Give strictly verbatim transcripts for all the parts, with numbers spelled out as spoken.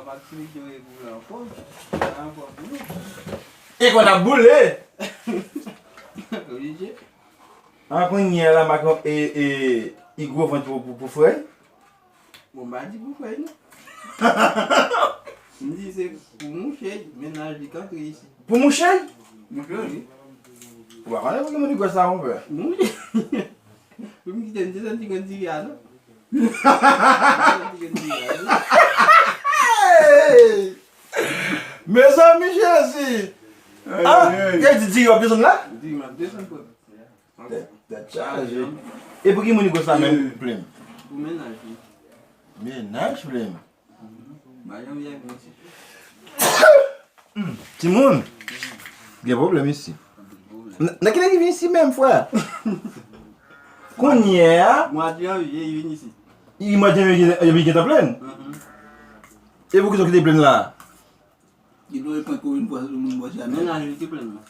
Papa ti misyon e boule ankò. Ankò boule. E konn ap boule. Oblije. An kounye a la, m ak e, e, i gwo vant pou, pou, pou frè. Bon, m pa di pou frè, non. M di se pou mouche, mennaj li k antre isi. Pou mouche? Mouche, wi. Ou pa konnen pou ki moun li gwòs la, monpè. Mouche. Pou m kite m desann ti grenn diri a, non. Desann ti grenn diri a, non. Hey! Mezanmi, Jezi! Ah, e di diri w ap desann la? Diri m ap desann, frè. Tèt, tèt chaje. E pou ki moun li gwòs la menm, Plim? Pou mennaj li. Mennaj, Plim? Ba janm vye vin isit. Hmm, timoun, gen pwoblèm isit. Nan, nan kilè li vin isit menm, frè? Kounye a. Mwa de janvye, li vin isit. Li mwa de janvye, li gentan plenn? Mhm. E pou ki sa w kite plenn la? Li dwe pran kou yon fwa sou moun bò sa. Mennaj li ki plenn li.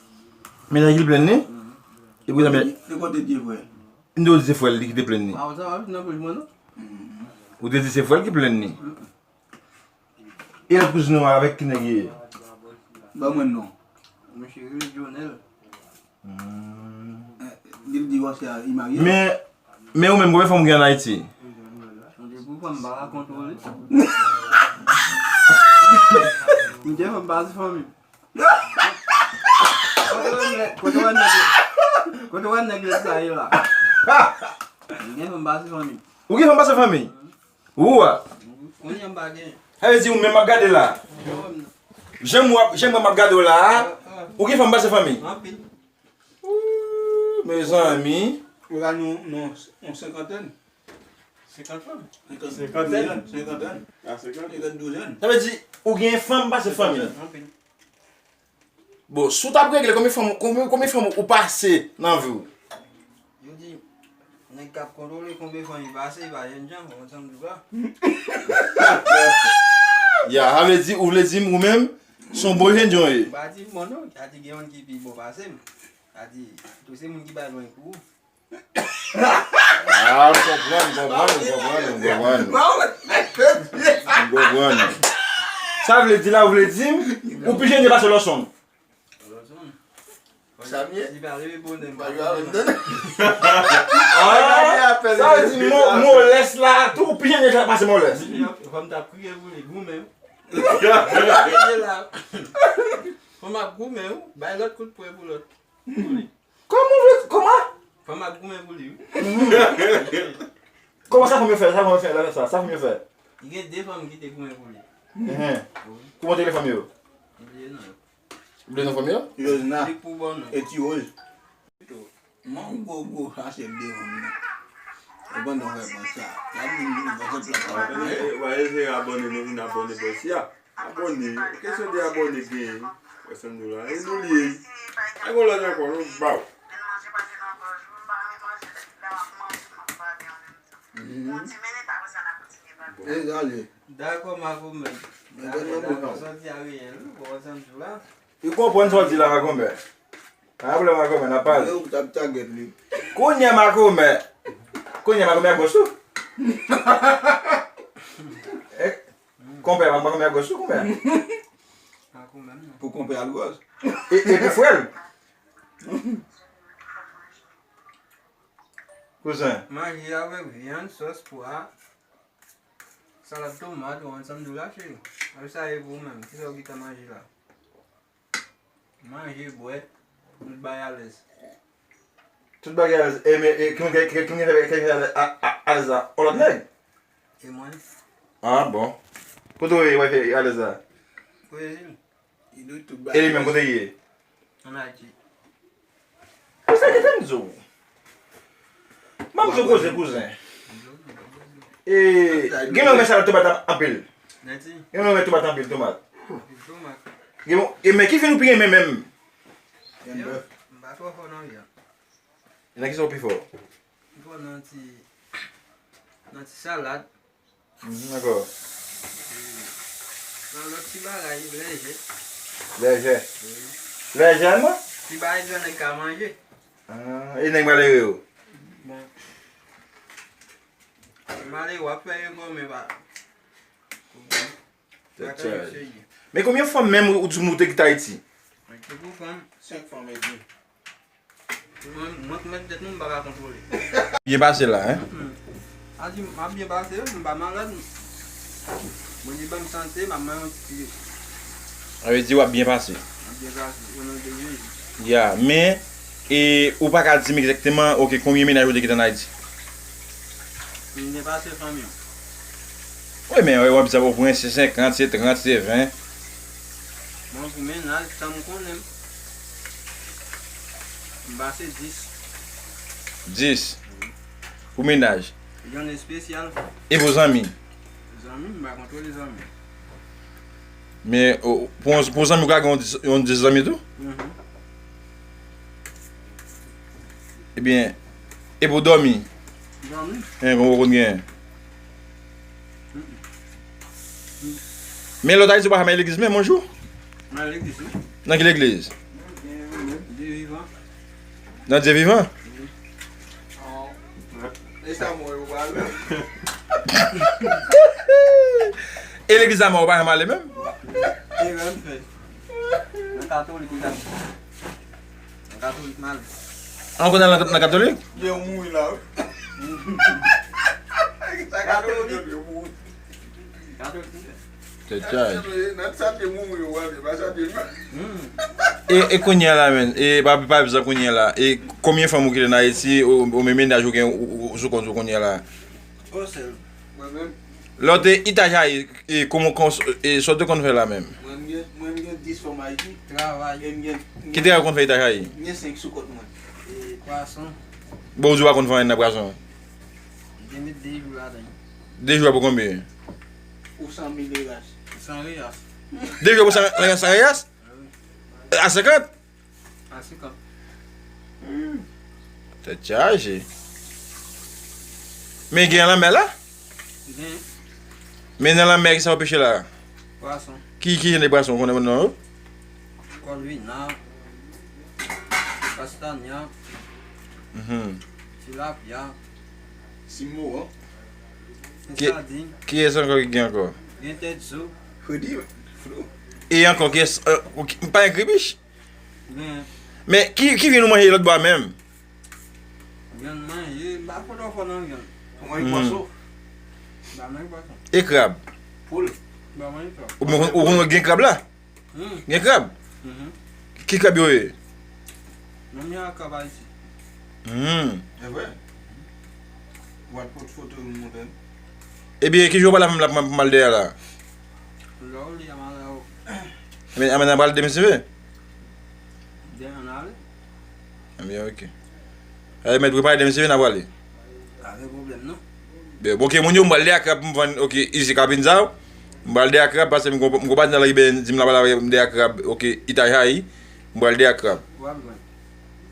Mennaj li ki plenn li? Mhm. E pou sa men. Se kote di frè. M te di se frè l ki te plenn li. Ah, sa va vin nan bouch mwen, non? Mhm. Ou te di se frè l ki plenn li. Mhm. E lòt kouzin ou avèk ki nèg li ye? Ban mwen non. Misye rele Jonel. Hmm. Eh, li di wè se a, li marye. Men, men ou menm, konbyen fanm ou gen ann Ayiti? Depi fanm pa ka kontwole. M gen fanm pa se fanmi. Kote wè nèg, kote wè nèg, kote wè nèg sa ye la? M gen fanm pa se fanmi. Ou gen fanm pa se fanmi? Ou a? Kounye a m pa gen. Sa vle di ou menm m ap gade la. Jan m w ap, jan m w ap gade w la a, ou gen fanm pase fanmi? Anpil. Ooh, mezanmi. Ou la nou, nou, yon senkantèn. Senkant fanm? Senkant, senkantèn. Senkantèn. A, senkant. Senkant douzèn. Sa vle di ou gen fanm pase fanmi? Anpil. Bon, si w t ap regle, konbyen fanm, konbyen, konbyen fanm ou pase nan vi w? Yo di, nèg k ap kontwole konbyen fanm li pase, li pa jènjan, ou konprann sa m di w la? Ya, sa vle di, ou vle di m ou menm, se yon bon jènjan w ye? M pa di m bon non, sa di gen youn ki pi bon pase m. Sa di, tou se moun ki bay lwen pou ou. Ah, m konprann, m konprann, m konprann, m konprann. M konprann. Sa vle di la, ou vle di m, ou pi jènjan pase Lòson. Lòson. Sa m ye? Li pa leve bonè, m pa leve bonè. Ah, sa vle di mo-, Molès la, tou ou pi jènjan pase Molès. Fò m t ap kriye pou li, goumen. Kriye la. Fò m ap goumen, wi. Bay lòt kout pwen pou lòt. Pou li. Kòman w vle, kòman? Fanm ap goumen pou li, wi. Kòman sa fanm yo fè? Sa fanm yo fè, lè sa, sa fanm yo fè? Li gen de fanm ki te goumen pou li. Enhen. Wi. Kòman te rele fanm yo? M bliye non yo. Ou bliye non fanm yo? Yozna. Li pou bon non. E Ti Woz. Mwen yon gwo, gwo sachè devan m nan. E pandan w fè bon sa, y ap vin vin fè plat la. Wa eseye abòne, nou vin abòne bò isi a. Abòne, kesyon de abòne genyen, wè sa m di w la, e nou li ye. E gon lòt ankò, nou ba w. Mhm. E sa li. Dakò, makomè. Dakò, dakò, sa w di a reyèl, wi, wè sa m di w la. Li konprann sa w di la, makomè. Pa gen pwoblèm, makomè, n ap pale. Yo, t ap tagèt li. Kounye a, makomè. Kounye a, makomè a gwòs tou. Eh, konpè, makomè a gwòs tou, konpè. Makomè, non. Pou konpè a gwòs. E, e pou frè l. Kouzen. Manje avèk vyann, sòs, pwa, salad tomat, ou konn sa m di w la, cheri. Apre sa, e pou ou menm, kisa w gentan manje la? Manje, bwè, tout bagay alèz. Tout bagay alèz. E, men, e, ki moun ki, ki, ki moun ki fè, ki fè alèz, a, a, alèz la? On lòt nèg? E mwen. Ah, bon. Kote w ye, w fè alèz la? Brezil. E li menm, kote l ye? Ann Ayiti. Kouzen, kite m di w. M ap di w koze, kouzen. E, gen moun renmen salad tomat anpil. Gen moun renmen tomat anpil, tomat. Gen moun, e men ki vyann ou pi renmen menm? M pa twò fò nan vyann. E nan kisa ou pi fò? M fò nan ti, nan ti salad. Mhm, dakò. Nan lòt ti bagay, lèjè. Lèjè. Wi. Lèjè, non? Ti bagay gran nèg ka manje. Ah, e nèg malere yo? Bon. Malere w ap fè yo gòmen pa. Men konbyen fanm menm ou di m ou te kite Ayiti? Mwen te pou fanm. Senk fanm e di. Mwen, mwen k mèt tèt mwen, m pa ka kontwole. Byen pase la, en? A di, m ap byen pase, m pa malad. Bondye ban m sante, m ap manje yon ti. Sa vle di w ap byen pase. M ap byen pase, o non de Jezi. Ya, men, e, ou pa ka di m egzakteman, oke, konbyen mennaj ou te kite ann Ayiti? M byen pase fanmi m. Wi, men, w ap di sa, o pwen se senkant, se trant, se ven. Mwen, pou mennaj, sa m konnen m. M pase dis. Dis. Pou mennaj. Yon espesyal. E pou zanmi? Zanmi, m pa kontwole zanmi. Men, o, pou yon, pou yon zanmi, ou ka gen yon dis, yon dis zanmi tou? Mhm. Ebyen, e pou dòmi? Dòmi? En, konn ou konn gen? Men lòt Ayiti ou pa janm al legliz menm yon jou? M al legliz, wi. Nan ki legliz? Dye vivan. Nan Dye vivan? E sa mwen yo pral. E legliz la mò ou pa janm ale menm? E menm fè. Nan katolik, wi, nan katolik m ale. An konn al nan, nan katolik? Yo mouri la, wi. Katolik. Katolik. Tèt chaje. Nan sa te mouri yo ale, pa sa te. E, e kounye a la, men, e pa, pa bizan kounye a la. E konbyen fanm ou kite nan Ayiti, ou, ou men mennaj ou gen, ou, ou, ou sou kont ou kounye a la? Yon sèl. Mwen menm. Lè w te Itajayi, e, kòman, kòman, e, sa w te konn fè la menm? Mwen gen, mwen gen dis fanm Ayiti. Travay. E m gen. Ki travay ou konn fè Itajayi? M gen senk sou kont mwen. E, pwason. Bon, ou di w pa konn fè anyen nan pwason? M te met de jou ladan. De jou a pou konbyen? Pou san mil reyas. San reyas. De jou a pou san, san reyas? A senkant? A senkant. Tèt chaje. Men gen lanmè la? Gen. Men nan lanmè, ki sa w peche la? Pwason. Ki, ki jan de pwason ou konnen non yo? Kòlvina, kastanya, mhm, tilapya, simoran, ki, sadin. Kiyès ankò ki gen ankò? Gen tèt zo. Fredi, Flo. E ankò kiyès, euh, ou ki, pa gen kribich? Men. Men ki, ki vyann ou manje lòt bò a menm? Vyann manje, m pa konn fò nan vyann. Ou manje pwason? M pa manje pwason. E krab? Poul? M pa manje krab. Ou, ou, ou konn gen krab la? Hmm. Gen krab? Mhm. Ki krab yo ye? Nan mi a krab Ayiti. Hmm. E vre? W ap pot foto m montre m. Ebyen, ki jou w pral avè m la pou m al dèyè la? Lè w li a m al avè w. Ebyen, ann pral demen si Dye vle. Demen n ale. Ebyen, oke. Ebyen, mèt prepare demen si Dye vle n a prale. Pa gen pwoblèm, non. Byen, bon, oke, moun yo, m pral dèyè krab, m vann, oke, isit Kapinzaw. M pral dèyè krab, paske m gon, m gon patnè la ki byen di m l ap al avè m dèyè krab, oke, Itajayi. M pral dèyè krab. W ap jwenn.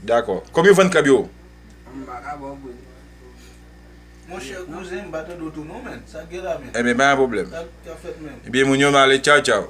Dakò. Konbyen w vann krab yo? M pa ka ba w pri. Monchè, kouzen, m pa tande w tou non, menn. Sa k gen la, menn? Ebyen, pa gen pwoblèm. Sa k ap fèt, menn? Ebyen, moun yo, m ale, tchaw, tchaw.